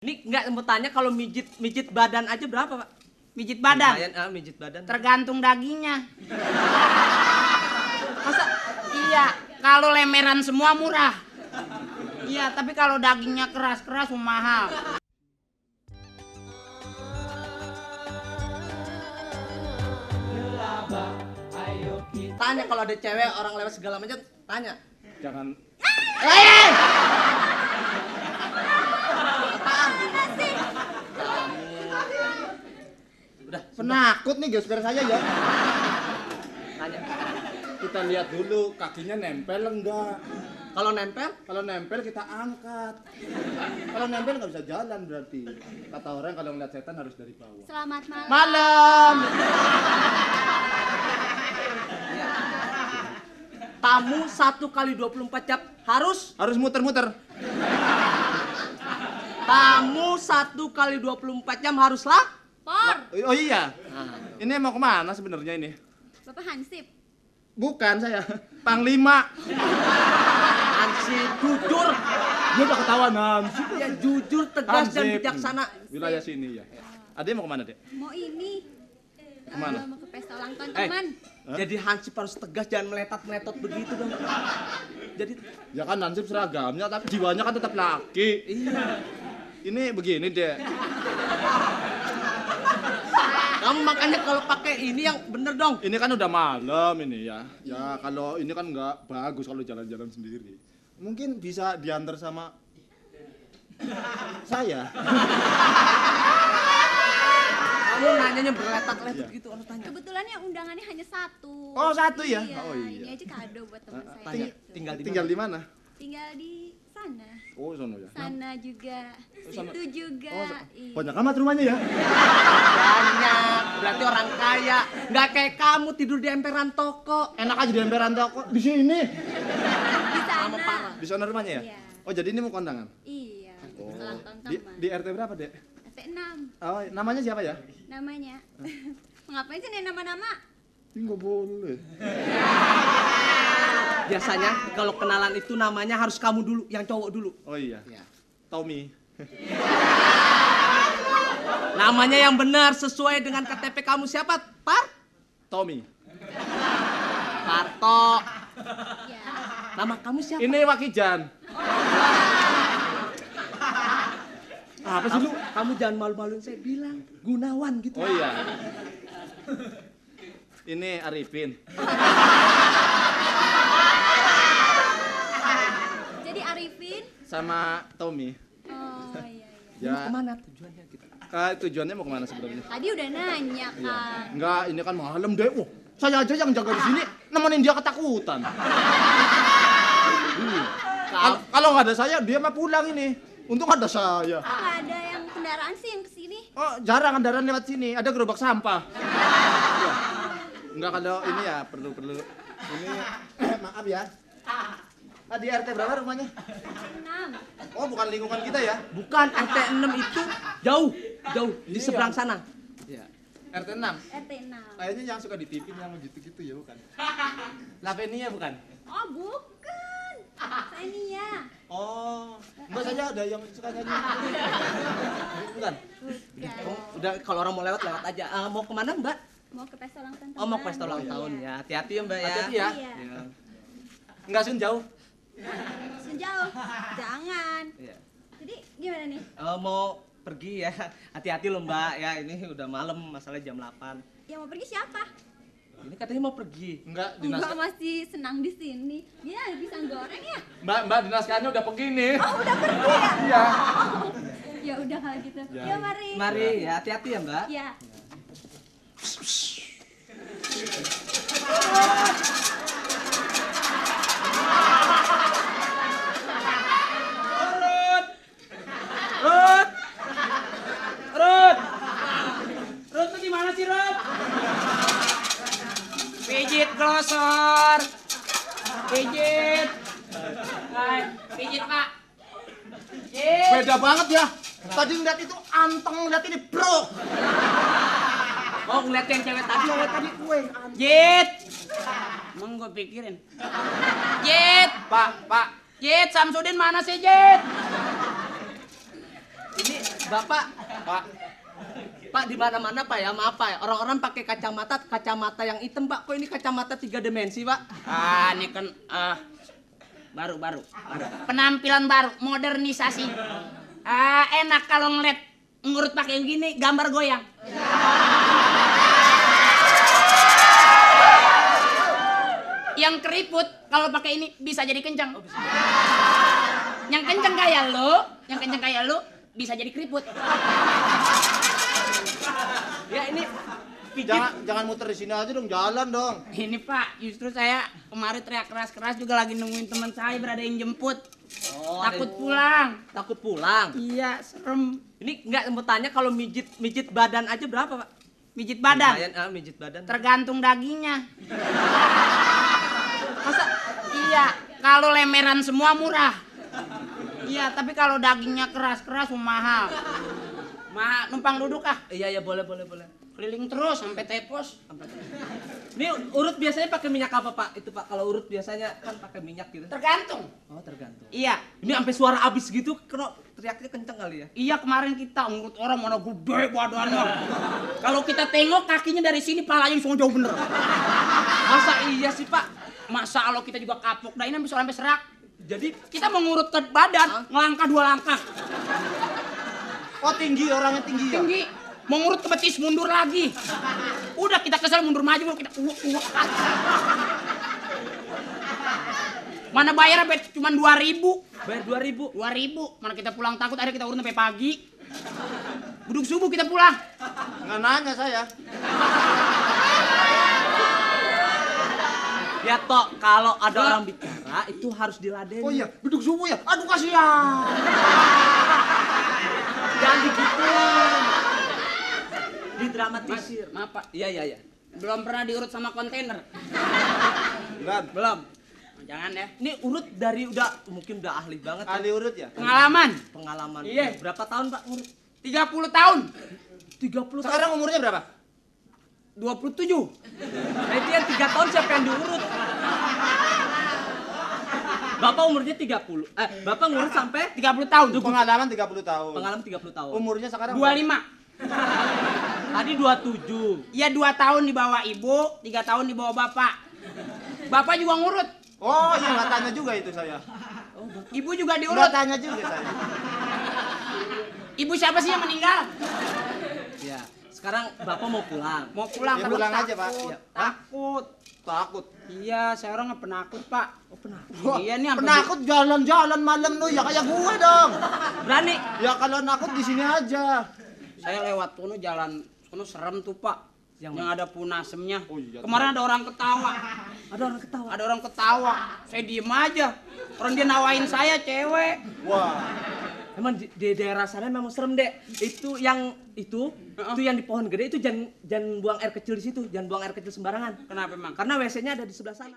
Ini nggak mau tanya kalau mijit badan aja berapa, Pak? Mijit badan? Lumayan, mijit badan. Tergantung dagingnya. Masa? Iya, kalau lemeran semua murah. Iya, tapi kalau dagingnya keras-keras mahal. Tanya kalau ada cewek orang lewat segala macam, tanya. Jangan. Apaan? Udah, Penakut nih gesper saya ya. tanya. Kita lihat dulu kakinya nempel enggak. Kalau nempel, Kalau nempel kita angkat. Kalau nempel nggak bisa jalan berarti. Kata orang kalau ngeliat setan harus dari bawah. Selamat malam. Malam. tamu 1 kali 24 jam harus. Harus muter-muter. Tamu 1 kali 24 jam haruslah. Por, Oh iya. Nah, Ini mau kemana sebenarnya ini? Bapak Hansip. Bukan saya. Panglima. Hansip jujur, Dia udah ketahuan Hansip. ya jujur, tegas dan Hansip. bijaksana. Wilayah sini ya. Ade mau kemana, Dek? Mau ini. Kemana? Mau ke pesta ulang tahun Eh, teman. jadi Hansip harus tegas, jangan meletot-meletot begitu dong. Jadi, Ya kan Hansip seragamnya tapi jiwanya kan tetap laki. iya. Ini begini, Dek. Kamu makanya kalau pakai ini yang bener dong. Ini kan udah malam ini ya. Ya kalau ini kan nggak bagus kalau jalan-jalan sendiri. Mungkin bisa diantar sama saya. Kamu nanyanya berletat-letat Iya. gitu, harus tanya. Kebetulan yang undangannya hanya satu. Oh, satu ya? Iya, Oh, iya. ini aja kado buat teman saya. Tanya, tinggal di Tinggal mana? di mana? Tinggal di sana. Oh, sono ya. Sana juga. sana. Situ juga. Oh, Iya. banyak amat rumahnya ya. Banyak, berarti orang kaya. Nggak kayak kamu tidur di emperan toko. Enak aja di emperan toko di sini. Di Sama sana. parah. Di sana rumahnya ya? Iya. Oh, jadi ini mau kondangan. Iya. Oh. Ulang tahun Di, teman. di RT berapa, Dek? RT6 Oh, namanya siapa ya? namanya. Ngapain sih nih nama-nama? Ini nggak boleh. Biasanya kalau kenalan itu namanya harus kamu dulu, yang cowok dulu. Oh iya. Iya. Tommy. Namanya yang benar sesuai dengan KTP kamu siapa? Tommy. Parto. Ya. Nama kamu siapa? Ini Wakijan. Apa sih lu? Kamu jangan malu-maluin saya bilang Gunawan gitu. Oh iya. Ini Arifin. Jadi Arifin. Sama Tommy. Oh iya iya. Ini mau Ya, kemana tujuannya gitu? tujuannya mau kemana sebenarnya? Tadi udah nanya kan. Enggak, ini kan malam deh. Wah, saya aja yang jaga di sini nemenin dia ketakutan. Kalau nggak ada saya, dia mah pulang ini. Untung ada saya. Kok nggak ada yang kendaraan sih yang kesini? Oh, jarang kendaraan lewat sini. Ada gerobak sampah. Ya. Enggak, kalau ini ya perlu ini maaf ya. Di RT berapa rumahnya? 6. Oh, bukan lingkungan kita ya? Bukan, RT 6 itu jauh di Iya. seberang sana. Iya. RT 6. RT 6. Kayaknya yang suka ditipin yang gitu-gitu ya, bukan? Lavenia bukan? Oh bukan. Saya Nia. Oh, mbak saja ada yang suka nyanyi. Bukan? Bukan. Udah kalau orang mau lewat aja. Mau kemana Mbak? Mau ke pesta ulang tahun. Oh mau teman. pesta ulang Iya. tahun ya. Hati-hati ya Mbak ya. Hati-hati ya. Iya. Iya. Enggak sun jauh. Sejauh. Jangan. Iya. Jadi gimana nih? Mau pergi ya. Hati-hati loh Mbak ya. Ini udah malam, masalahnya jam 8. Yang mau pergi siapa? Ini katanya mau pergi. Enggak, Enggak, masih senang di sini. Dia pisang goreng ya? Mbak dinaskahnya udah pergi nih. Oh udah pergi ya? Iya. Ya udah kalau gitu. Ya. Ya mari. Mari ya, hati-hati ya Mbak. Ya. Rut! Rut! Rut tuh gimana sih, Rut? Pijit glosor. Pijit. Hai, pijit, Pak. Pijit. Beda banget ya. Tadi ngeliat itu anteng, ngeliat ini bro. Oh ngeliat yang cewek tadi. Cewek tadi kue. Jit. Emang gue pikirin. Jit. Pak. Jit, Samsudin mana sih, Jit? Ini Bapak, Pak. Pak di mana-mana Pak ya, maaf Pak ya. Orang-orang pakai kacamata yang hitam Pak. Kok ini kacamata 3 dimensi Pak? Ini kan baru. Penampilan baru, modernisasi. Enak kalau ngeliat ngurut pakai gini, gambar goyang. Yang keriput kalau pakai ini bisa jadi kencang. Yang kencang kayak lu bisa jadi keriput. Ya ini pijit. Jangan muter di sini aja dong, jalan dong. Ini Pak, justru saya kemarin teriak keras-keras juga lagi nungguin teman saya berada yang jemput. Oh, Takut pulang. Takut pulang. Iya, serem. Ini nggak mau tanya kalau mijit badan aja berapa Pak? Mijit badan. Lumayan, mijit badan. Tergantung dagingnya. Masa Iya, kalau lemeran semua murah. Iya, tapi kalau dagingnya keras-keras mahal. Numpang duduk ah. iya boleh. Keliling terus sampai tepos. Ini urut biasanya pakai minyak apa Pak? Itu Pak kalau urut biasanya kan pakai minyak gitu. Tergantung. Oh tergantung. Iya. Ini sampai suara abis gitu, kena teriaknya kenceng kali ya? Iya, kemarin kita ngurut orang mana gede badannya. Kalau kita tengok kakinya dari sini, palanya langsung jauh bener. Masa iya sih Pak? Masa kalau kita juga kapok, dah ini sampai serak. Jadi Kita mau ngurut ke badan, ngelangkah 2 langkah. Oh tinggi, orangnya tinggi ya? Tinggi. Mau ngurut ke betis, mundur lagi. Udah kita kesel, mundur maju, kita uak. Mana bayar cuma 2.000. bayar 2.000. 2.000. Mana kita pulang takut, akhirnya kita urut sampai pagi. Buduk subuh kita pulang. Nggak nanya saya. Ya Tok, kalau ada orang bicara itu harus diladenin. Oh iya, beduk subuh ya? Aduh kasihan. Jangan digituin. Didramatisir. Maaf Pak, Iya. belum pernah diurut sama kontainer. Belum. Jangan ya. Ini urut mungkin udah ahli banget. Ahli urut ya? Pengalaman. Iya. Berapa tahun Pak urut? 30 tahun. 30 tahun. Sekarang umurnya berapa? 27. Nah, itu yang 3 tahun siapa yang diurut? Bapak umurnya 30. Bapak ngurut sampai 30 tahun. Pengalaman 30 tahun. pengalaman 30 tahun. Umurnya sekarang 25. Tadi 27. Iya, 2 tahun di bawah ibu, 3 tahun di bawah bapak. Bapak juga ngurut. Oh iya, nggak tanya juga itu saya. Ibu juga Nggak diurut. tanya juga saya. Ibu siapa sih yang meninggal? Ya. Sekarang Bapak mau pulang. Mau pulang Ya, tapi pulang aja, Pak. takut. Iya. Takut. Takut. Iya, saya orang nggak penakut, Pak. Oh, penakut. Wah, Iya nih, sampai penakut jalan-jalan malam lu ya kayak gue dong. Berani. Ya kalau nakut di sini aja. Saya lewat sono jalan sono serem tuh, Pak. Yang ada punasemnya. Oh, iya. Kemarin ada orang ketawa. Ada orang ketawa. Ada orang ketawa. Saya diem aja. Orang dia nawain saya cewek. Wah. Emang di daerah sana memang serem, Dek. Itu yang di pohon gede itu jangan buang air kecil di situ, jangan buang air kecil sembarangan. Kenapa emang? Karena WC-nya ada di sebelah sana.